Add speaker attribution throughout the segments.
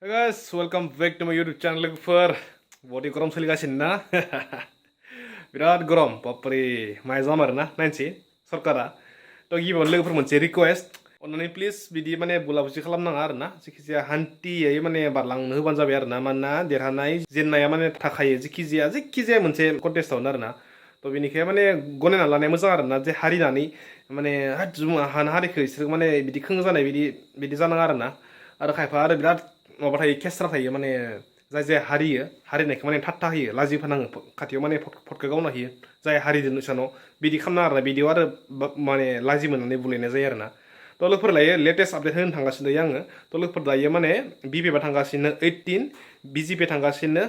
Speaker 1: Hey guys, welcome back to my YouTube channel लोगोफोर बडी गरम सोलिगासिनो ना बिराद गरम बापरे माइ जाम आरोना नायनोसै सरकारा थ' गिबियावनो लोगोफोर मोनसे रिक्वेस्ट अन्नानै प्लिज बिदि माने बुलाबुसि खालामनाङा आरोना जिखिजाया हान्थियै माने बारलांनो होबानो जाबाय आरोना मानोना देरहानाय जेननाया माने थाखायो जिखिजाया मोनसे कन्टेस्टआवनो आरोना थ' बेनिखाय माने गनायना लानाया मोजां आरोना जे हारिनानै माने हानो हारिखौ इसोर माने बिदि खोंजानाय बिदि जानाङा आरोना आरो खायफा आरो बिराद माबा थायो केस्रा थायो माने जाय हारियो हारिनायखौ माने थाट्टा होयो लाजि फोनाङो खाथियाव माने फटखौ गावना होयो जाय हारिदों इसानाव बिदि खालामना आरोना बिदियाव आरो माने लाजि मोननानै बुलायनाय जायो आरोना थ' लोगोफोर लायो लेटेस्ट आपडेट होनो थांगासिनो दायो आङो थ' लोगोफोर दायो माने बिपिएफआ थांगासिनो 18 बिजिपि थांगासिनो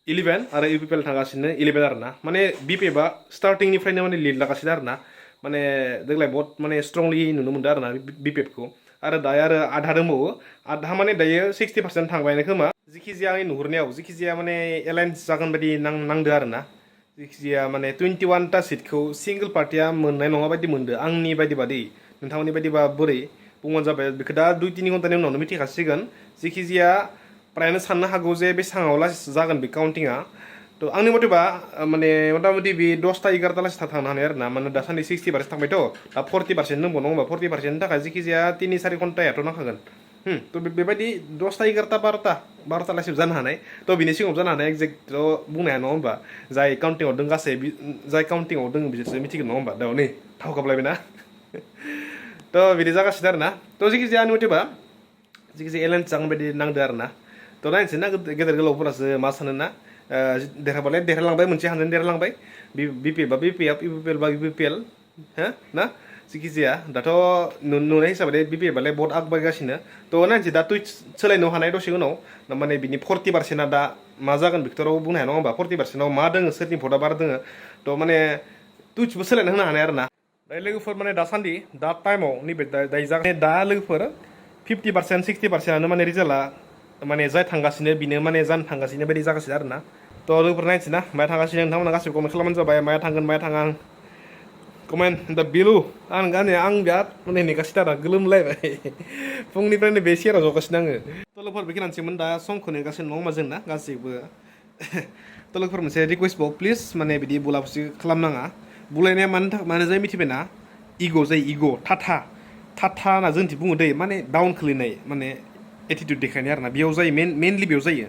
Speaker 1: 11 आरो इउपिपिएल थांगासिनो 11 आरोना माने बिपिएफआ स्टार्टिंनिफ्रायनो माने लिड लागासिनो आरोना माने देग्लाय बहुत माने स्ट्रंलि नुनो मोनदों आरोना बिपिएफखौ आरो दायो आरो आधा दंबावो आधा माने दायो 60% थांबायानो खोमा जिखिजाया आंनि नुहुरनायाव जिखिजाया माने एलायन्स जागोन बायदि नांदो आरोना जिखिजाया माने 21टा सिटखौ सिंगल पार्टिया मोननाय नङा बायदि मोनदो आंनि बायदिबा दै नोंथांमोननि बायदिबा बोरै बुंबानो जाबाय बेखौ दा 2-3 घन्टानि उनावनो मिथिखासिगोन जिखिजाया प्रायानो साननो हागौ जे बेसाङाव लासै जागोन बे काउन्टिंआ थ' आंनि मथेबा माने मथा मथि बे 10टा 11टा लासै थांनो हानाय आरोना माने दासान्दि 60% थांबायथ' दा 40% दंबाव नङा होमबा 40%नि थाखाय जिखिजाया 3-4 घन्टायाथ' नांखागोन थ' बेबायदि 10टा 11टा 12टा लासै जानो हानाय थ' बिनि सिगाङाव जानो हानाय एक्जेक्ट' बुंनो हाया नङा होमबा जाय काउन्टिंआव दं गासै जाय काउन्टिंआव दङ बिसोरसो मिथिगोन नङा होमबा दा नै थाव गाबलायबायना थ' बिदि जागासिनो आरोना थ' जिखिजाया आंनि मथेबा जिखिजाया एलायन्स जागोन बायदि नांदो आरोना थ' नायनोसै ना गेदेर गोलावफोरासो मा सानो ना देरहाबालाय देरहालांबाय मोनसे हानजानि देरहालांबाय बिपिएफ बा बिपिएफ इउपिपिएल बा इउपिपिएल हो ना जिखिजाया दाथ' नुनाय हिसाबै बिपिएफआलाय बहुत आगबायगासिनो थ' नायनोसै दा टुइट सोलायनो हानाय दसे उनाव माने बिनि 40%आ दा मा जागोन बेखौथ' बुंनो हाया नङा होमबा 40%आव मा दोङो सोरनि भटआ बारा दोङो थ' माने टुइट्सबो सोलायना होनो हानाय आरोना दायो लोगोफोर माने दासान्दि दा टाइमाव नैबे दायो जागोन दा लोगोफोर 50% 60%आनो माने रिजाल्टआ माने जाय थांगासिनो बिनो माने जानो थांगासिनो बायदि जागासिनो आरोना थ' लोगोफोर नायनोसै ना माया थांगासिनो नोंथांमोना गासिबो कमेन्ट खालामबानो जाबाय माया थांगोन माया थाङा कमेन्ट दा बिलु आं बिराद माने नेगासिनो आरो गोलोमलायबाय फुंनिफ्रायनो बे सेराव जगासिनो आङो थ' लोगोफोर बेखिनियानोसैमोन दा समखौ नेगासिनो नङा होमबा जोंना गासैबो थ' लोगोफोर मोनसे रिकुवेस्टबाव प्लिज माने बिदि बुलाबुसि खालामनाङा बुलायनाया मानो जायो मिथिबायना इग' जायो इग' थाथा होनना जोंथि बुङो दै माने डाउन खोलैनाय माने एटिटिउड देखायनाय आरोना बेयाव जायो मेनलि बेयाव जायो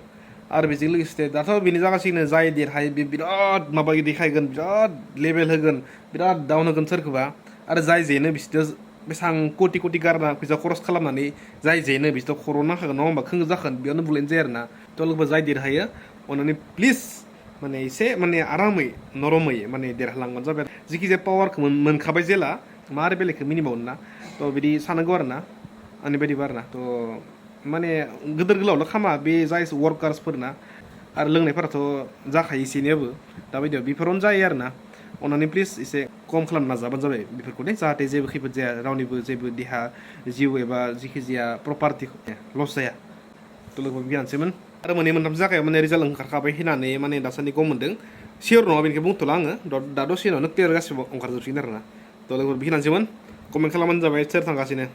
Speaker 1: आरो बेजों लोगोसे दाथ' बेनो जागासिनो जाय देरहायो बे बिराद माबा देखायगोन बिराद लेभेल होगोन बिराद डाउन होगोन सोरखौबा आरो जाय जेनो बिसोर बेसेबां कोटि गारना फैसा खरस खालामनानै जाय जेनो बिसोर खर' नांखागोन नङा होमबा खोंग जागोन बेयावनो बुलायनाय जायो आरोना थ' लोगोफोर जाय देरहायो अननानै प्लिज माने एसे माने आरामै नरमै माने देरहालांबानो जाबाय जिखिजाया पावारखौ मोनखाबाय जेला मा आरो बेलेगखौ मिनिबावनो ना थ' बिदि सानांगौ आरोना आंनि बायदिबा आरोना थ' माने गिदिर गोलावल' खामा बे जाय वार्कार्सफोरना आरो लोंनायफोराथ' जाखायो एसेनियाबो दाबायदियाव बेफोरावनो जायो आरोना अननानै प्लिज एसे खम खालामनो नाजाबानो जाबाय बेफोरखौ जाहाथे जेबो खैफोद जाया रावनिबो जेबो देहा जिउ एबा जिखिजाया प्रपार्टि लस जाया थ' लोगोफोर बिहानसैमोन आरो मोनथाम जायगायाव माने रिजाल्ट ओंखारखाबाय होननानै माने दासान्दि गम मोन्दों सियर नङा बेनिखौ बुंथ'ला आङो दा दसे उनावनो क्लियार गासिबो ओंखारजोबसिगोन आरोना थ' लोगोफोर बिहानसैमोन कमेन्ट खालामबानो जाबाय सोर थांगासिनो